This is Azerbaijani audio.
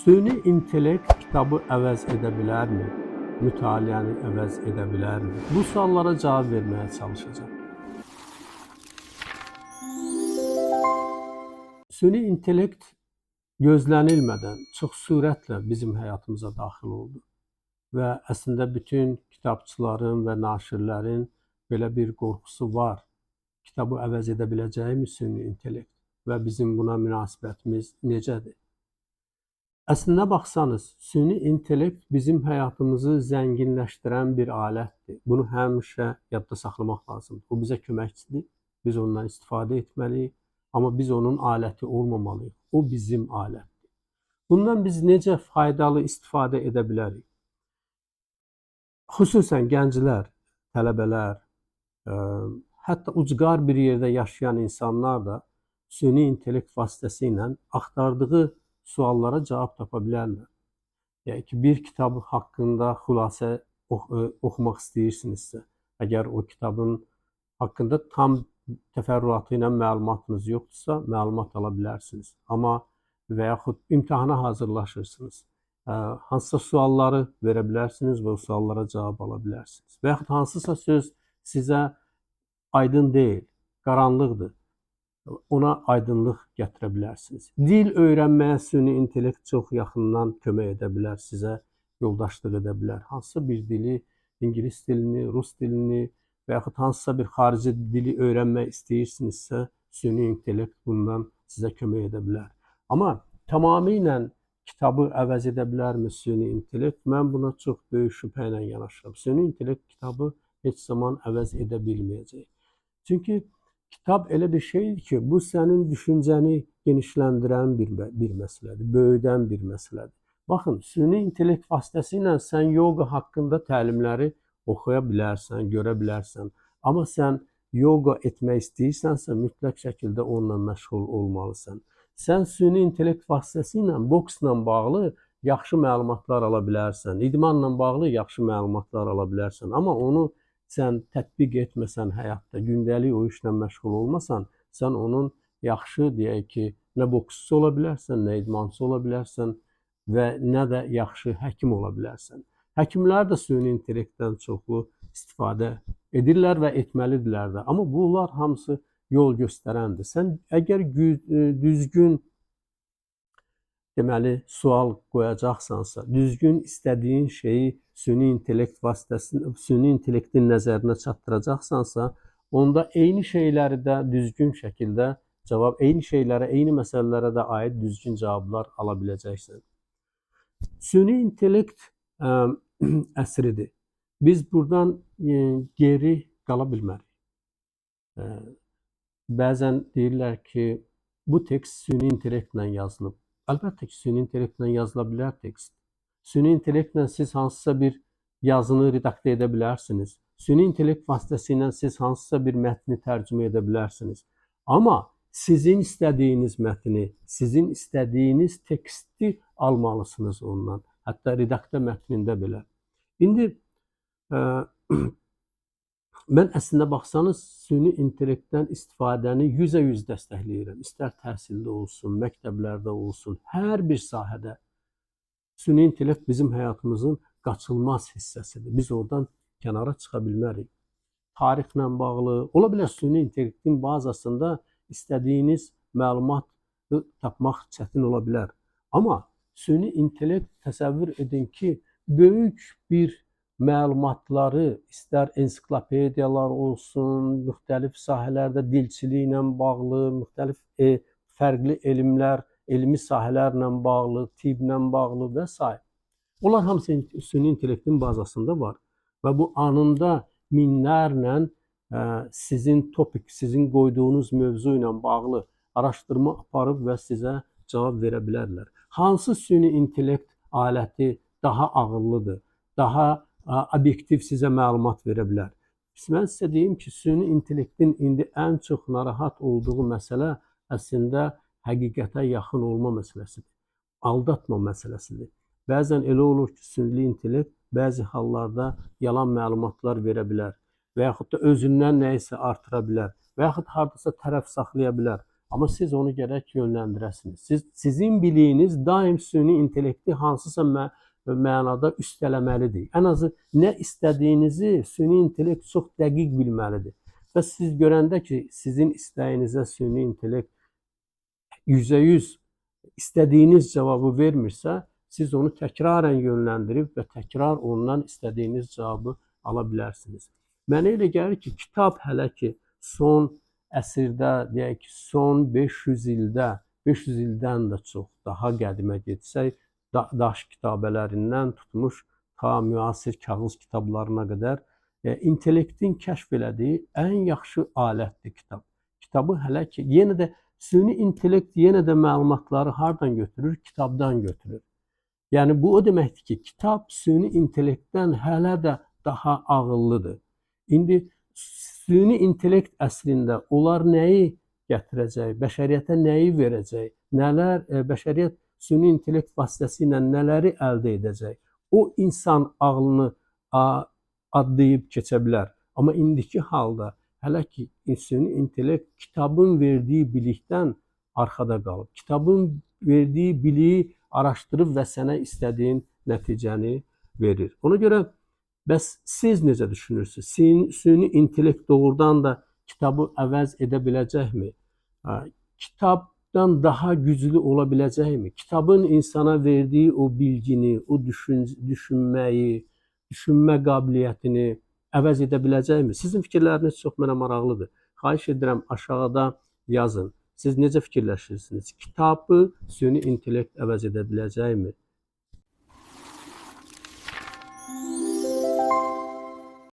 Süni intellekt kitabı əvəz edə bilərmi? Mütaliəni əvəz edə bilərmi? Bu suallara cavab verməyə çalışacağam. Süni intellekt gözlənilmədən çox sürətlə bizim həyatımıza daxil oldu. Və əslində bütün kitabçıların və naşirlərin belə bir qorxusu var. Kitabı əvəz edə biləcəyimi süni intellekt və bizim buna münasibətimiz necədir? Əslində baxsanız, süni intellekt bizim həyatımızı zənginləşdirən bir alətdir. Bunu həmişə yadda saxlamaq lazımdır. O bizə köməkçidir, biz ondan istifadə etməliyik, amma biz onun aləti olmamalıyıq. O bizim alətdir. Bundan biz necə faydalı istifadə edə bilərik? Xüsusən gənclər, tələbələr, hətta ucqar bir yerdə yaşayan insanlar da süni intellekt vasitəsilə axtardığı suallara cavab tapa bilərlər. Yəni ki, bir kitab haqqında xülasə oxumaq istəyirsinizsə, əgər o kitabın haqqında tam təfərrüatı ilə məlumatınız yoxdursa, məlumat ala bilərsiniz. Amma və yaxud imtahana hazırlaşırsınız, hansısa sualları verə bilərsiniz və o suallara cavab ala bilərsiniz. Və yaxud hansısa söz sizə aydın deyil, qaranlıqdır, ona aydınlıq gətirə bilərsiniz. Dil öyrənməyə süni intellekt çox yaxından kömək edə bilər, sizə yoldaşlıq edə bilər. Hansısa bir dili, ingilis dilini, rus dilini və yaxud hansısa bir xarici dili öyrənmək istəyirsinizsə, süni intellekt bundan sizə kömək edə bilər. Amma tamamilə kitabı əvəz edə bilərmi süni intellekt? Mən buna çox böyük şübhə ilə yanaşıram. Süni intellekt kitabı heç zaman əvəz edə bilməyəcək. Çünki kitab elə bir şeydir ki, bu sənin düşüncəni genişləndirən bir məsələdir, böyüdən bir məsələdir. Baxın, süni intellekt vasitəsilə sən yoga haqqında təlimləri oxuya bilərsən, görə bilərsən. Amma sən yoga etmək istəyirsənsə, mütləq şəkildə onunla məşğul olmalısan. Sən süni intellekt vasitəsilə boksla bağlı yaxşı məlumatlar ala bilərsən, idmanla bağlı yaxşı məlumatlar ala bilərsən. Amma onu sən tətbiq etməsən həyatda, gündəlik o işlə məşğul olmasan, sən onun yaxşı, deyək ki, nə boksçu ola bilərsən, nə idmançı ola bilərsən və nə də yaxşı həkim ola bilərsən. Həkimlər də süni intellektdən çoxlu istifadə edirlər və etməlidirlər də. Amma bunlar hamısı yol göstərəndir. Sən əgər düzgün deməli sual qoyacaqsansa, düzgün istədiyin şeyi süni intellekt vasitəsilə, süni intellektin nəzərinə çatdıracaqsansa, onda eyni şeyləri də düzgün şəkildə cavab, eyni şeylərə, eyni məsələlərə də aid düzgün cavablar ala biləcəksən. Süni intellekt əsridir. Biz buradan geri qala bilmərik. Bəzən deyirlər ki, bu tekst süni intellektlə yazılıb. Əlbəttə ki, süni intellektlə yazıla bilər tekst. Süni intellektlə siz hansısa bir yazını redaktə edə bilərsiniz. Süni intellekt vasitəsilə siz hansısa bir mətni tərcümə edə bilərsiniz. Amma sizin istədiyiniz mətni, sizin istədiyiniz teksti almalısınız ondan. Hətta redaktə mətnində belə. İndi mən əslində baxsanız süni intellektdən istifadəni 100% dəstəkləyirəm. İstər təhsildə olsun, məktəblərdə olsun, hər bir sahədə süni intellekt bizim həyatımızın qaçılmaz hissəsidir. Biz oradan kənara çıxa bilmərik. Tarixlə bağlı, ola bilər süni intellektin bazasında istədiyiniz məlumatı tapmaq çətin ola bilər. Amma süni intellekt təsəvvür edin ki, böyük bir məlumatları, istər ensiklopediyalar olsun, müxtəlif sahələrdə dilçiliklə bağlı, müxtəlif fərqli elmlər, elmi sahələrlə bağlı, tibblə bağlı və s. Onlar hamısı süni intellektin bazasında var və bu anında minlərlə sizin topik, sizin qoyduğunuz mövzu ilə bağlı araşdırma aparıb və sizə cavab verə bilərlər. Hansı süni intellekt aləti daha ağıllıdır, daha obyektiv sizə məlumat verə bilər? Mən sizə deyim ki, süni intellektin indi ən çox narahat olduğu məsələ əslində həqiqətə yaxın olma məsələsidir. Aldatma məsələsidir. Bəzən elə olur ki, süni intellekt bəzi hallarda yalan məlumatlar verə bilər və yaxud da özündən nəyisə artıra bilər və yaxud hardasa tərəf saxlaya bilər. Amma siz onu gərək yönləndirəsiniz. Sizin biliyiniz daim süni intellekti hansısa mənada üstələməlidir. Ən azı nə istədiyinizi süni intellekt çox dəqiq bilməlidir. Və siz görəndə ki, sizin istəyinizə süni intellekt 100% istədiyiniz cavabı vermirsə, siz onu təkrarən yönləndirib və təkrar ondan istədiyiniz cavabı ala bilərsiniz. Mənə elə gəlir ki, kitab hələ ki son əsrdə, deyək ki, son 500 ildə, 500 ildən də çox daha qədimə getsək, daş kitabələrindən tutmuş ta müasir kağız kitablarına qədər intellektin kəşf elədiyi ən yaxşı alətdir kitab. Kitabı hələ ki yenə də süni intellekt yenə də məlumatları hardan götürür? Kitabdan götürür. Yəni bu o deməkdir ki, kitab süni intellektdən hələ də daha ağıllıdır. İndi süni intellekt əsrində onlar nəyi gətirəcək, bəşəriyyətə nəyi verəcək, nələr bəşəriyyət süni intellekt vasitəsilə nələri əldə edəcək? O insan ağlını adlayıb keçə bilər. Amma indiki halda hələ ki süni intellekt kitabın verdiyi bilikdən arxada qalıb. Kitabın verdiyi biliyi araşdırıb və sənə istədiyin nəticəni verir. Ona görə bəs siz necə düşünürsünüz? Süni intellekt doğrudan da kitabı əvəz edə biləcəkmi? Kitabdan daha güclü ola biləcəkmi? Kitabın insana verdiyi o bilgini, o düşünməyi, düşünmə qabiliyyətini əvəz edə biləcəkmi? Sizin fikirləriniz çox mənə maraqlıdır. Xahiş edirəm aşağıda yazın. Siz necə fikirləşirsiniz? Kitabı süni intellekt əvəz edə biləcəkmi?